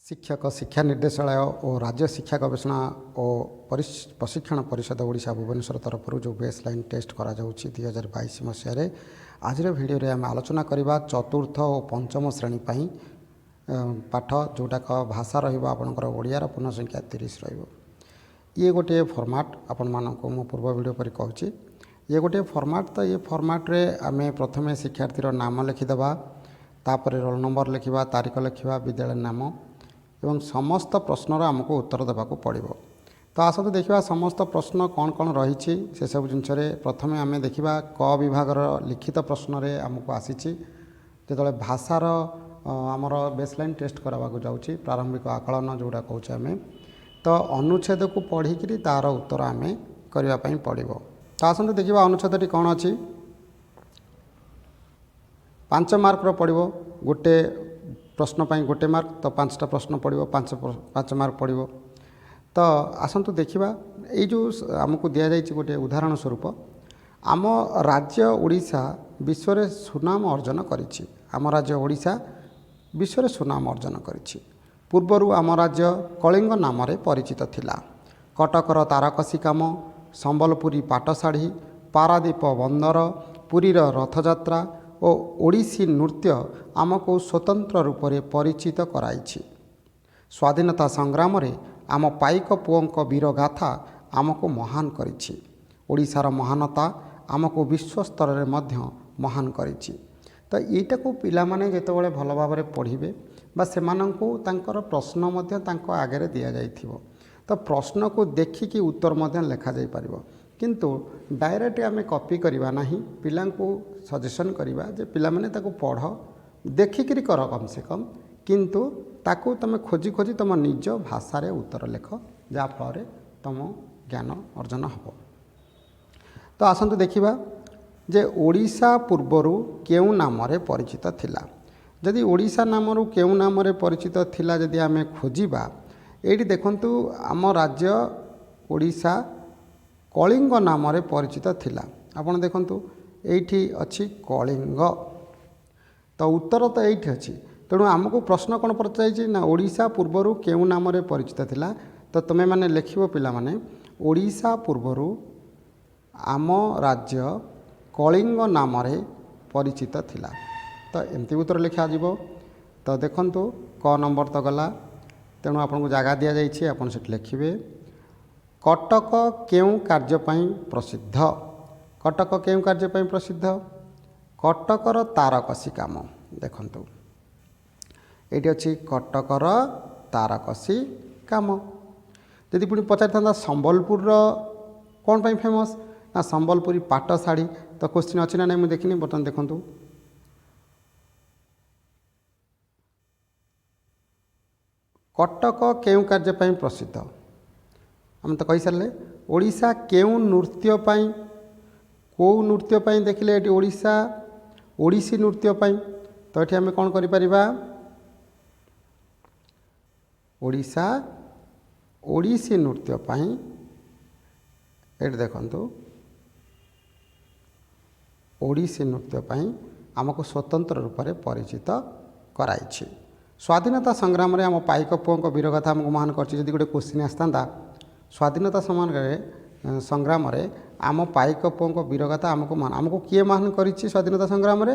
ଶିକ୍ଷକ ଶିକ୍ଷା ନିର୍ଦ୍ଦେଶାଳୟ ଓ ରାଜ୍ୟ ଶିକ୍ଷା ଗବେଷଣା ଓ ପ୍ରଶିକ୍ଷଣ ପରିଷଦ ଓଡ଼ିଶା, ଭୁବନେଶ୍ୱର ତରଫରୁ ଯେଉଁ ବେସ୍ ଲାଇନ୍ ଟେଷ୍ଟ କରାଯାଉଛି 2022 ମସିହାରେ, ଆଜିର ଭିଡ଼ିଓରେ ଆମେ ଆଲୋଚନା କରିବା ଚତୁର୍ଥ ଓ ପଞ୍ଚମ ଶ୍ରେଣୀ ପାଇଁ ପାଠ, ଯେଉଁଟାକ ଭାଷା ରହିବ ଆପଣଙ୍କର ଓଡ଼ିଆର ପୂର୍ଣ୍ଣ ସଂଖ୍ୟା 30 ରହିବ। ଇଏ ଗୋଟିଏ ଫର୍ମାଟ୍, ଆପଣମାନଙ୍କୁ ମୁଁ ପୂର୍ବ ଭିଡ଼ିଓ ପରି କହୁଛି, ଇଏ ଗୋଟିଏ ଫର୍ମାଟ୍। ତ ଇଏ ଫର୍ମାଟ୍ରେ ଆମେ ପ୍ରଥମେ ଶିକ୍ଷାର୍ଥୀର ନାମ ଲେଖିଦେବା, ତାପରେ ରୋଲ୍ ନମ୍ବର ଲେଖିବା, ତାରିଖ ଲେଖିବା, ବିଦ୍ୟାଳୟ ନାମ ଏବଂ ସମସ୍ତ ପ୍ରଶ୍ନର ଆମକୁ ଉତ୍ତର ଦେବାକୁ ପଡ଼ିବ। ତ ଆସନ୍ତୁ ଦେଖିବା ସମସ୍ତ ପ୍ରଶ୍ନ କ'ଣ କ'ଣ ରହିଛି ସେସବୁ ଜିନିଷରେ। ପ୍ରଥମେ ଆମେ ଦେଖିବା କ ବିଭାଗର ଲିଖିତ ପ୍ରଶ୍ନରେ ଆମକୁ ଆସିଛି, ଯେତେବେଳେ ଭାଷାର ଆମର ବେସ୍ଲାଇନ୍ ଟେଷ୍ଟ କରାବାକୁ ଯାଉଛି, ପ୍ରାରମ୍ଭିକ ଆକଳନ ଯେଉଁଟା କହୁଛେ ଆମେ, ତ ଅନୁଚ୍ଛେଦକୁ ପଢ଼ିକିରି ତା'ର ଉତ୍ତର ଆମେ କରିବା ପାଇଁ ପଡ଼ିବ। ତ ଆସନ୍ତୁ ଦେଖିବା ଅନୁଚ୍ଛେଦଟି କ'ଣ ଅଛି। 5 ମାର୍କର ପଡ଼ିବ, ଗୋଟେ ପ୍ରଶ୍ନ ପାଇଁ ଗୋଟେ ମାର୍କ। ତ 5ଟା ପ୍ରଶ୍ନ ପଡ଼ିବ, 5 ମାର୍କ ପଡ଼ିବ। ତ ଆସନ୍ତୁ ଦେଖିବା, ଏଇ ଯେଉଁ ଆମକୁ ଦିଆଯାଇଛି ଗୋଟିଏ ଉଦାହରଣ ସ୍ୱରୂପ, ଆମ ରାଜ୍ୟ ଓଡ଼ିଶା ବିଶ୍ୱରେ ସୁନାମ ଅର୍ଜନ କରିଛି। ଆମ ରାଜ୍ୟ ଓଡ଼ିଶା ବିଶ୍ୱରେ ସୁନାମ ଅର୍ଜନ କରିଛି। ପୂର୍ବରୁ ଆମ ରାଜ୍ୟ କଳିଙ୍ଗ ନାମରେ ପରିଚିତ ଥିଲା। କଟକର ତାରକସି କାମ, ସମ୍ବଲପୁରୀ ପାଟଶାଢ଼ୀ, ପାରାଦୀପ ବନ୍ଦର, ପୁରୀର ରଥଯାତ୍ରା ଓ ଓଡ଼ିଶୀ ନୃତ୍ୟ ଆମକୁ ସ୍ୱତନ୍ତ୍ର ରୂପରେ ପରିଚିତ କରାଇଛି। ସ୍ୱାଧୀନତା ସଂଗ୍ରାମରେ ଆମ ପାଇକ ପୁଅଙ୍କ ବୀରଗାଥା ଆମକୁ ମହାନ କରିଛି। ଓଡ଼ିଶାର ମହାନତା ଆମକୁ ବିଶ୍ୱସ୍ତରରେ ମଧ୍ୟ ମହାନ କରିଛି। ତ ଏଇଟାକୁ ପିଲାମାନେ ଯେତେବେଳେ ଭଲ ଭାବରେ ପଢ଼ିବେ ବା ସେମାନଙ୍କୁ ତାଙ୍କର ପ୍ରଶ୍ନ ମଧ୍ୟ ତାଙ୍କ ଆଗରେ ଦିଆଯାଇଥିବ, ତ ପ୍ରଶ୍ନକୁ ଦେଖିକି ଉତ୍ତର ମଧ୍ୟ ଲେଖାଯାଇପାରିବ। କିନ୍ତୁ ଡାଇରେକ୍ଟ ଆମେ କପି କରିବା ନାହିଁ, ପିଲାଙ୍କୁ ସଜେସନ୍ କରିବା ଯେ ପିଲାମାନେ ତାକୁ ପଢ଼, ଦେଖିକିରି କର କମ୍ ସେ କମ୍, କିନ୍ତୁ ତାକୁ ତୁମେ ଖୋଜି ଖୋଜି ତୁମ ନିଜ ଭାଷାରେ ଉତ୍ତର ଲେଖ, ଯାହାଫଳରେ ତୁମ ଜ୍ଞାନ ଅର୍ଜନ ହେବ। ତ ଆସନ୍ତୁ ଦେଖିବା ଯେ ଓଡ଼ିଶା ପୂର୍ବରୁ କେଉଁ ନାମରେ ପରିଚିତ ଥିଲା। ଯଦି ଓଡ଼ିଶା ନାମରୁ କେଉଁ ନାମରେ ପରିଚିତ ଥିଲା ଯଦି ଆମେ ଖୋଜିବା, ଏଇଠି ଦେଖନ୍ତୁ, ଆମ ରାଜ୍ୟ ଓଡ଼ିଶା କଳିଙ୍ଗ ନାମରେ ପରିଚିତ ଥିଲା। ଆପଣ ଦେଖନ୍ତୁ, ଏଇଠି ଅଛି କଳିଙ୍ଗ। ତ ଉତ୍ତର ତ ଏଇଠି ଅଛି। ତେଣୁ ଆମକୁ ପ୍ରଶ୍ନ କ'ଣ ପଚାରିଛି ନା ଓଡ଼ିଶା ପୂର୍ବରୁ କେଉଁ ନାମରେ ପରିଚିତ ଥିଲା। ତ ତୁମେମାନେ ଲେଖିବ ପିଲାମାନେ, ଓଡ଼ିଶା ପୂର୍ବରୁ ଆମ ରାଜ୍ୟ କଳିଙ୍ଗ ନାମରେ ପରିଚିତ ଥିଲା। ତ ଏମିତି ଉତ୍ତର ଲେଖାଯିବ। ତ ଦେଖନ୍ତୁ, କ ନମ୍ବର ତ ଗଲା, ତେଣୁ ଆପଣଙ୍କୁ ଜାଗା ଦିଆଯାଇଛି, ଆପଣ ସେଠି ଲେଖିବେ। କଟକ କେଉଁ କାର୍ଯ୍ୟ ପାଇଁ ପ୍ରସିଦ୍ଧ? କଟକ କେଉଁ କାର୍ଯ୍ୟ ପାଇଁ ପ୍ରସିଦ୍ଧ? କଟକର ତାରକସି କାମ। ଦେଖନ୍ତୁ, ଏଇଠି ଅଛି କଟକର ତାରକସି କାମ। ଯଦି ପୁଣି ପଚାରିଥାନ୍ତା ସମ୍ବଲପୁରର କ'ଣ ପାଇଁ ଫେମସ୍, ନା ସମ୍ବଲପୁରୀ ପାଟ ଶାଢ଼ୀ। ତ କୋଶ୍ଚିନ୍ ଅଛି ନା ନାହିଁ ମୁଁ ଦେଖିନି ବର୍ତ୍ତମାନ। ଦେଖନ୍ତୁ, କଟକ କେଉଁ କାର୍ଯ୍ୟ ପାଇଁ ପ୍ରସିଦ୍ଧ ଆମେ ତ କହିସାରିଲେ। ଓଡ଼ିଶା କେଉଁ ନୃତ୍ୟ ପାଇଁ, କେଉଁ ନୃତ୍ୟ ପାଇଁ ଦେଖିଲେ ଏଠି ଓଡ଼ିଶା ଓଡ଼ିଶୀ ନୃତ୍ୟ ପାଇଁ। ତ ଏଠି ଆମେ କ'ଣ କରିପାରିବା? ଓଡ଼ିଶା ଓଡ଼ିଶୀ ନୃତ୍ୟ ପାଇଁ, ଏଠି ଦେଖନ୍ତୁ, ଓଡ଼ିଶୀ ନୃତ୍ୟ ପାଇଁ ଆମକୁ ସ୍ୱତନ୍ତ୍ର ରୂପରେ ପରିଚିତ କରାଇଛି। ସ୍ୱାଧୀନତା ସଂଗ୍ରାମରେ ଆମ ପାଇକ ପୁଅଙ୍କ ବୀରଗାଥା ଆମକୁ ମହାନ କରିଛି। ଯଦି ଗୋଟେ କୋଶ୍ଚିନ୍ ଆସିଥାନ୍ତା, ସ୍ୱାଧୀନତା ସଂଗ୍ରାମରେ ଆମ ପାଇକ ପୁଅଙ୍କ ବୀରଗାଥା ଆମକୁ ମହାନ, ଆମକୁ କିଏ ମହାନ କରିଛି ସ୍ୱାଧୀନତା ସଂଗ୍ରାମରେ,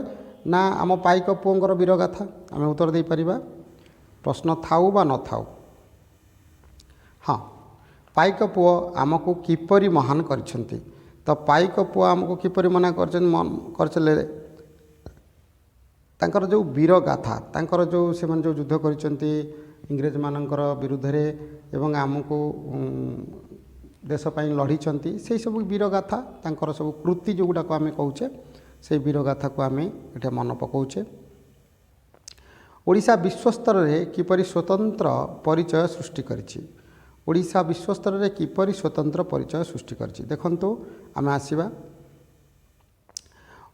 ନା ଆମ ପାଇକ ପୁଅଙ୍କର ବୀରଗାଥା, ଆମେ ଉତ୍ତର ଦେଇପାରିବା, ପ୍ରଶ୍ନ ଥାଉ ବା ନଥାଉ। ହଁ, ପାଇକ ପୁଅ ଆମକୁ କିପରି ମହାନ କରିଛନ୍ତି? ତ ପାଇକ ପୁଅ ଆମକୁ କିପରି ମନା କରିଛନ୍ତି କରିଥିଲେ? ତାଙ୍କର ଯେଉଁ ବୀରଗାଥା, ତାଙ୍କର ଯେଉଁ ସେମାନେ ଯେଉଁ ଯୁଦ୍ଧ କରିଛନ୍ତି ଇଂରେଜମାନଙ୍କର ବିରୁଦ୍ଧରେ ଏବଂ ଆମକୁ ଦେଶ ପାଇଁ ଲଢ଼ିଛନ୍ତି, ସେଇ ସବୁ ବୀରଗାଥା, ତାଙ୍କର ସବୁ କୃତି ଯେଉଁଗୁଡ଼ାକ ଆମେ କହୁଛେ, ସେଇ ବୀରଗାଥାକୁ ଆମେ ଏଠି ମନେ ପକାଉଛେ। ଓଡ଼ିଶା ବିଶ୍ୱସ୍ତରରେ କିପରି ସ୍ୱତନ୍ତ୍ର ପରିଚୟ ସୃଷ୍ଟି କରିଛି? ଓଡ଼ିଶା ବିଶ୍ୱସ୍ତରରେ କିପରି ସ୍ୱତନ୍ତ୍ର ପରିଚୟ ସୃଷ୍ଟି କରିଛି? ଦେଖନ୍ତୁ, ଆମେ ଆସିବା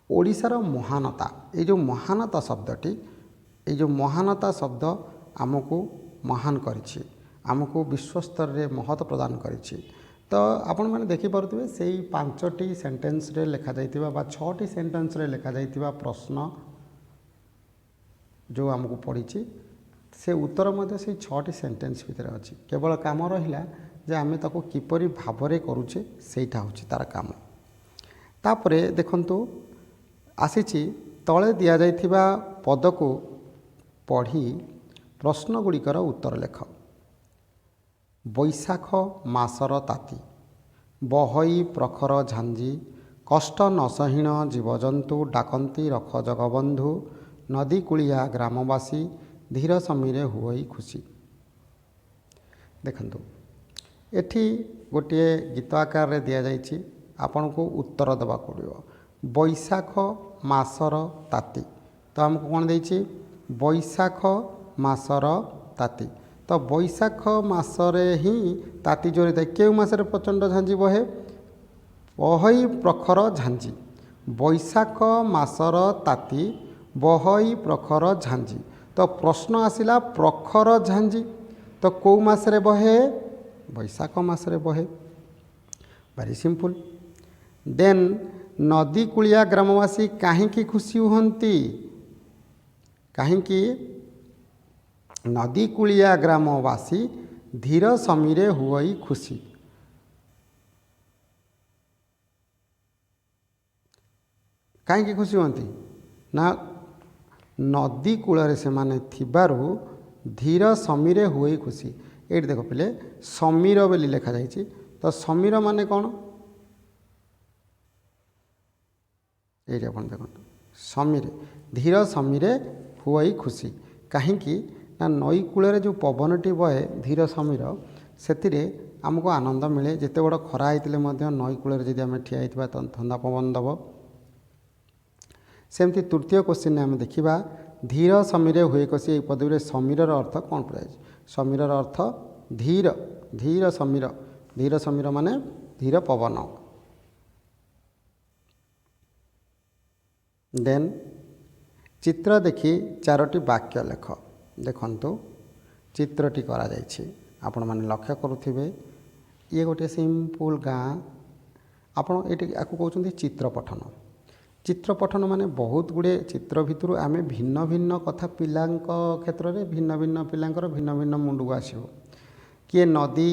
ଓଡ଼ିଶାର ମହାନତା। ଏଇ ଯେଉଁ ମହାନତା ଶବ୍ଦଟି, ଏଇ ଯେଉଁ ମହାନତା ଶବ୍ଦ ଆମକୁ ମହାନ କରିଛି, ଆମକୁ ବିଶ୍ୱସ୍ତରରେ ମହତ୍ଵ ପ୍ରଦାନ କରିଛି। ତ ଆପଣମାନେ ଦେଖିପାରୁଥିବେ, ସେଇ 5ଟି ସେଣ୍ଟେନ୍ସରେ ଲେଖାଯାଇଥିବା ବା 6ଟି ସେଣ୍ଟେନ୍ସରେ ଲେଖାଯାଇଥିବା ପ୍ରଶ୍ନ ଯେଉଁ ଆମକୁ ପଡ଼ିଛି, ସେ ଉତ୍ତର ମଧ୍ୟ ସେଇ 6ଟି ସେଣ୍ଟେନ୍ସ ଭିତରେ ଅଛି। କେବଳ କାମ ରହିଲା ଯେ ଆମେ ତାକୁ କିପରି ଭାବରେ କରୁଛେ, ସେଇଟା ହେଉଛି ତା'ର କାମ। ତାପରେ ଦେଖନ୍ତୁ ଆସିଛି, ତଳେ ଦିଆଯାଇଥିବା ପଦକୁ ପଢ଼ି ପ୍ରଶ୍ନ ଗୁଡ଼ିକର ଉତ୍ତର ଲେଖ। ବୈଶାଖ ମାସର ତାତି, ବହଇ ପ୍ରଖର ଝାଞ୍ଜି, କଷ୍ଟ ନସହିଣ ଜୀବଜନ୍ତୁ ଡାକନ୍ତି ରଖ ଜଗବନ୍ଧୁ, ନଦୀକୂଳିଆ ଗ୍ରାମବାସୀ ଧୀର ସମୀରେ ହୁଅଇ ଖୁସି। ଦେଖନ୍ତୁ, ଏଠି ଗୋଟିଏ ଗୀତ ଆକାରରେ ଦିଆଯାଇଛି, ଆପଣଙ୍କୁ ଉତ୍ତର ଦେବାକୁ ପଡ଼ିବ। ବୈଶାଖ ମାସର ତାତି, ତ ଆମକୁ କ'ଣ ଦେଇଛି? ବୈଶାଖ ମାସର ତାତି। ତ ବୈଶାଖ ମାସରେ ହିଁ ତାତି ଜୋରେ ଥାଏ। କେଉଁ ମାସରେ ପ୍ରଚଣ୍ଡ ଝାଞ୍ଜି ବହେ? ବହଇ ପ୍ରଖର ଝାଞ୍ଜି। ବୈଶାଖ ମାସର ତାତି, ବହଇ ପ୍ରଖର ଝାଞ୍ଜି। ତ ପ୍ରଶ୍ନ ଆସିଲା ପ୍ରଖର ଝାଞ୍ଜି ତ କେଉଁ ମାସରେ ବହେ? ବୈଶାଖ ମାସରେ ବହେ। ଭାରି ସିମ୍ପଲ୍। ଦେନ୍ ନଦୀକୂଳିଆ ଗ୍ରାମବାସୀ କାହିଁକି ଖୁସି ହୁଅନ୍ତି? କାହିଁକି ନଦୀକୂଳିଆ ଗ୍ରାମବାସୀ ଧୀର ସମୀରେ ହୁଅଇ ଖୁସି? କାହିଁକି ଖୁସି ହୁଅନ୍ତି ନା, ନଦୀ କୂଳରେ ସେମାନେ ଥିବାରୁ ଧୀର ସମୀରେ ହୁଅଇ ଖୁସି। ଏଇଠି ଦେଖ ପିଲେ, ସମୀର ବୋଲି ଲେଖାଯାଇଛି। ତ ସମୀର ମାନେ କ'ଣ? ଏଇଠି ଆପଣ ଦେଖନ୍ତୁ, ସମୀରେ, ଧୀର ସମୀରେ ହୁଅଇ ଖୁସି। କାହିଁକି ନା ନଈ କୂଳରେ ଯେଉଁ ପବନଟି ବହେ ଧୀର ସମୀର, ସେଥିରେ ଆମକୁ ଆନନ୍ଦ ମିଳେ। ଯେତେ ବଡ଼ ଖରା ହେଇଥିଲେ ମଧ୍ୟ ନଈ କୂଳରେ ଯଦି ଆମେ ଠିଆ ହେଇଥିବା, ଥଣ୍ଡା ପବନ ଦେବ। ସେମିତି ତୃତୀୟ କୋଶ୍ଚିନ୍ରେ ଆମେ ଦେଖିବା, ଧୀର ସମୀରେ ହୁଏ ଖୁସି, ଏହି ପଦବୀରେ ସମୀରର ଅର୍ଥ କ'ଣ ପଡ଼ିଯାଇଛି? ସମୀରର ଅର୍ଥ ଧୀର, ଧୀର ସମୀର, ଧୀର ସମୀର ମାନେ ଧୀର ପବନ। ଦେନ୍ ଚିତ୍ର ଦେଖି 4ଟି ବାକ୍ୟ ଲେଖ। ଦେଖନ୍ତୁ, ଚିତ୍ରଟି କରାଯାଇଛି, ଆପଣମାନେ ଲକ୍ଷ୍ୟ କରୁଥିବେ। ଇଏ ଗୋଟିଏ ସିମ୍ପଲ୍ ଗାଁ। ଆପଣ ଏଇଠି ଆକୁ କହୁଛନ୍ତି ଚିତ୍ର ପଠନ। ଚିତ୍ର ପଠନ ମାନେ ବହୁତ ଗୁଡ଼ିଏ ଚିତ୍ର ଭିତରୁ ଆମେ ଭିନ୍ନ ଭିନ୍ନ କଥା, ପିଲାଙ୍କ କ୍ଷେତ୍ରରେ ଭିନ୍ନ ଭିନ୍ନ ପିଲାଙ୍କର ଭିନ୍ନ ଭିନ୍ନ ମୁଣ୍ଡକୁ ଆସିବ। କିଏ ନଦୀ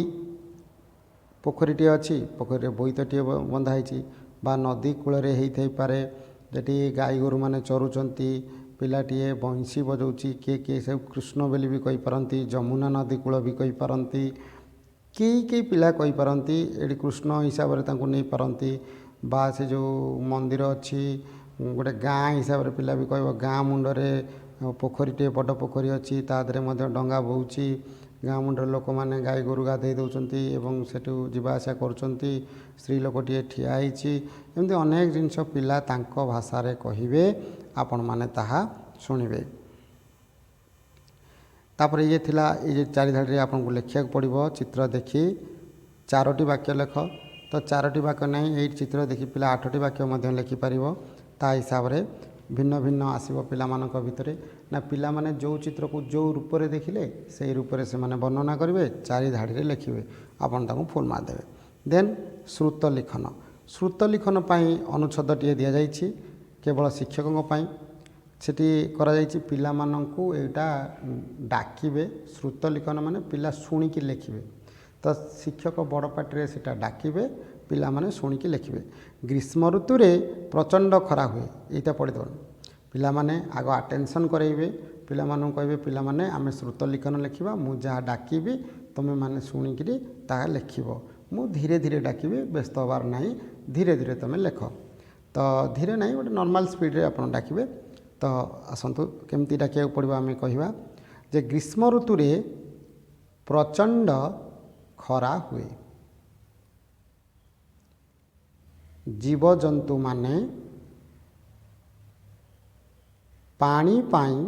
ପୋଖରୀଟିଏ ଅଛି, ପୋଖରୀରେ ବୋଇତଟିଏ ବନ୍ଧା ହେଇଛି, ବା ନଦୀ କୂଳରେ ହେଇଥାଇପାରେ, ଯେଠି ଗାଈ ଗୋରୁମାନେ ଚରୁଛନ୍ତି, ପିଲାଟିଏ ବଇଁଶୀ ବଜାଉଛି, କିଏ କିଏ ସବୁ କୃଷ୍ଣ ବୋଲି ବି କହିପାରନ୍ତି, ଯମୁନା ନଦୀ କୂଳ ବି କହିପାରନ୍ତି, କେହି କେହି ପିଲା କହିପାରନ୍ତି ଏଠି କୃଷ୍ଣ ହିସାବରେ ତାଙ୍କୁ ନେଇପାରନ୍ତି, ବା ସେ ଯେଉଁ ମନ୍ଦିର ଅଛି ଗୋଟେ ଗାଁ ହିସାବରେ ପିଲା ବି କହିବ, ଗାଁ ମୁଣ୍ଡରେ ପୋଖରୀଟିଏ, ବଡ଼ ପୋଖରୀ ଅଛି, ତା ଦେହରେ ମଧ୍ୟ ଡଙ୍ଗା ବହୁଛି, ଗାଁ ମୁଣ୍ଡରେ ଲୋକମାନେ ଗାଈ ଗୋରୁ ଗାଧୋଇ ଦେଉଛନ୍ତି ଏବଂ ସେଠୁ ଯିବା ଆସିବା କରୁଛନ୍ତି, ସ୍ତ୍ରୀ ଲୋକଟିଏ ଠିଆ ହେଇଛି। ଏମିତି ଅନେକ ଜିନିଷ ପିଲା ତାଙ୍କ ଭାଷାରେ କହିବେ, ଆପଣମାନେ ତାହା ଶୁଣିବେ। ତାପରେ ଇଏ ଥିଲା, ଏଇ ଯେ 4 ଧାଡ଼ିରେ ଆପଣଙ୍କୁ ଲେଖିବାକୁ ପଡ଼ିବ। ଚିତ୍ର ଦେଖି 4ଟି ବାକ୍ୟ ଲେଖ। ତ 4ଟି ବାକ୍ୟ ନାହିଁ, ଏଇ ଚିତ୍ର ଦେଖି ପିଲା 8ଟି ବାକ୍ୟ ମଧ୍ୟ ଲେଖିପାରିବ। ତା ହିସାବରେ ଭିନ୍ନ ଭିନ୍ନ ଆସିବ ପିଲାମାନଙ୍କ ଭିତରେ। ନା ପିଲାମାନେ ଯେଉଁ ଚିତ୍ରକୁ ଯେଉଁ ରୂପରେ ଦେଖିଲେ ସେଇ ରୂପରେ ସେମାନେ ବର୍ଣ୍ଣନା କରିବେ, 4 ଧାଡ଼ିରେ ଲେଖିବେ, ଆପଣ ତାଙ୍କୁ ଫୁଲ୍ ମାର୍କ ଦେବେ। ଦେନ୍ ଶ୍ରୁତ ଲିଖନ। ଶ୍ରୁତ ଲିଖନ ପାଇଁ ଅନୁଚ୍ଛେଦଟିଏ ଦିଆଯାଇଛି କେବଳ ଶିକ୍ଷକଙ୍କ ପାଇଁ। ସେଠି କରାଯାଇଛି ପିଲାମାନଙ୍କୁ ଏଇଟା ଡାକିବେ। ଶ୍ରୁତ ଲିଖନ ମାନେ ପିଲା ଶୁଣିକି ଲେଖିବେ। ତ ଶିକ୍ଷକ ବଡ଼ ପାଟିରେ ସେଇଟା ଡାକିବେ, ପିଲାମାନେ ଶୁଣିକି ଲେଖିବେ। ଗ୍ରୀଷ୍ମ ଋତୁରେ ପ୍ରଚଣ୍ଡ ଖରା ହୁଏ, ଏଇଟା ପଢ଼ିଦେବ। ପିଲାମାନେ ଆଗ ଆଟେନସନ୍ କରାଇବେ, ପିଲାମାନଙ୍କୁ କହିବେ ପିଲାମାନେ ଆମେ ଶ୍ରୁତ ଲିଖନ ଲେଖିବା, ମୁଁ ଯାହା ଡାକିବି ତୁମେମାନେ ଶୁଣିକିରି ତାହା ଲେଖିବ, ମୁଁ ଧୀରେ ଧୀରେ ଡାକିବି, ବ୍ୟସ୍ତ ହେବାର ନାହିଁ, ଧୀରେ ଧୀରେ ତୁମେ ଲେଖ। ତ ଧୀରେ ନାହିଁ, ଗୋଟେ ନର୍ମାଲ୍ ସ୍ପିଡ଼ରେ ଆପଣ ଡାକିବେ। ତ ଆସନ୍ତୁ କେମିତି ଡାକିବାକୁ ପଡ଼ିବ ଆମେ କହିବା ଯେ ଗ୍ରୀଷ୍ମ ଋତୁରେ ପ୍ରଚଣ୍ଡ ଖରା ହୁଏ, ଜୀବଜନ୍ତୁମାନେ ପାଣି ପାଇଁ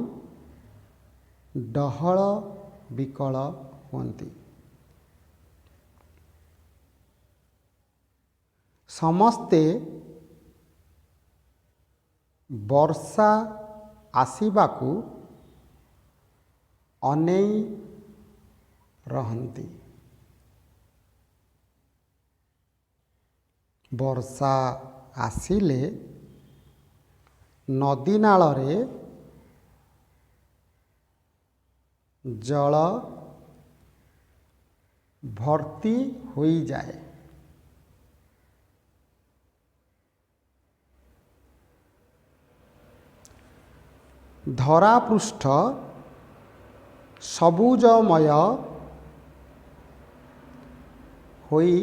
ଡହଳ ବିକଳ ହୁଅନ୍ତି, ସମସ୍ତେ ବର୍ଷା ଆସିବାକୁ ଅନେଇ ରହନ୍ତି, ବର୍ଷା ଆସିଲେ ନଦୀନାଳରେ ଜଳ ଭର୍ତ୍ତି ହୋଇଯାଏ। ଧରାପୃଷ୍ଠ ସବୁଜମୟ ହୋଇ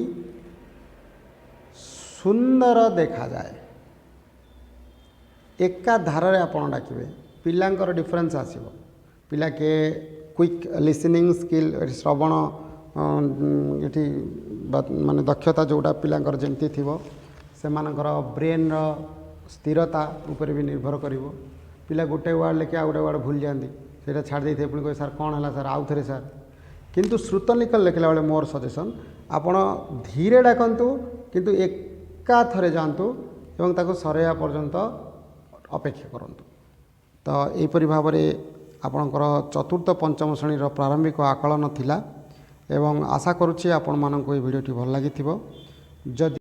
ସୁନ୍ଦର ଦେଖାଯାଏ। ଏକା ଧାରରେ ଆପଣ ଡାକିବେ, ପିଲାଙ୍କର ଡିଫରେନ୍ସ ଆସିବ। ପିଲା କିଏ କ୍ୱିକ୍ ଲିସନିଂ ସ୍କିଲ୍, ଏଠି ଶ୍ରବଣ ଏଠି ମାନେ ଦକ୍ଷତା ଯେଉଁଟା ପିଲାଙ୍କର ଯେମିତି ଥିବ, ସେମାନଙ୍କର ବ୍ରେନ୍ର ସ୍ଥିରତା ଉପରେ ବି ନିର୍ଭର କରିବ। ପିଲା ଗୋଟେ ୱାର୍ଡ଼ ଲେଖି ଆଉ ଗୋଟେ ୱାର୍ଡ଼ ଭୁଲି ଯାଆନ୍ତି, ସେଇଟା ଛାଡ଼ି ଦେଇଥିବେ, ପୁଣି କହିବେ, ସାର୍ କ'ଣ ହେଲା ସାର୍, ଆଉ ଥରେ ସାର୍। କିନ୍ତୁ ଶ୍ରୁତନିକଲ ଲେଖିଲା ବେଳେ ମୋର ସଜେସନ୍, ଆପଣ ଧୀରେ ଡାକନ୍ତୁ, କିନ୍ତୁ ଏକାଥରେ ଯାଆନ୍ତୁ ଏବଂ ତାକୁ ସରେଇବା ପର୍ଯ୍ୟନ୍ତ ଅପେକ୍ଷା କରନ୍ତୁ। ତ ଏହିପରି ଭାବରେ ଆପଣଙ୍କର ଚତୁର୍ଥ ପଞ୍ଚମ ଶ୍ରେଣୀର ପ୍ରାରମ୍ଭିକ ଆକଳନ ଥିଲା ଏବଂ ଆଶା କରୁଛି ଆପଣମାନଙ୍କୁ ଏହି ଭିଡ଼ିଓଟି ଭଲ ଲାଗିଥିବ। ଯଦି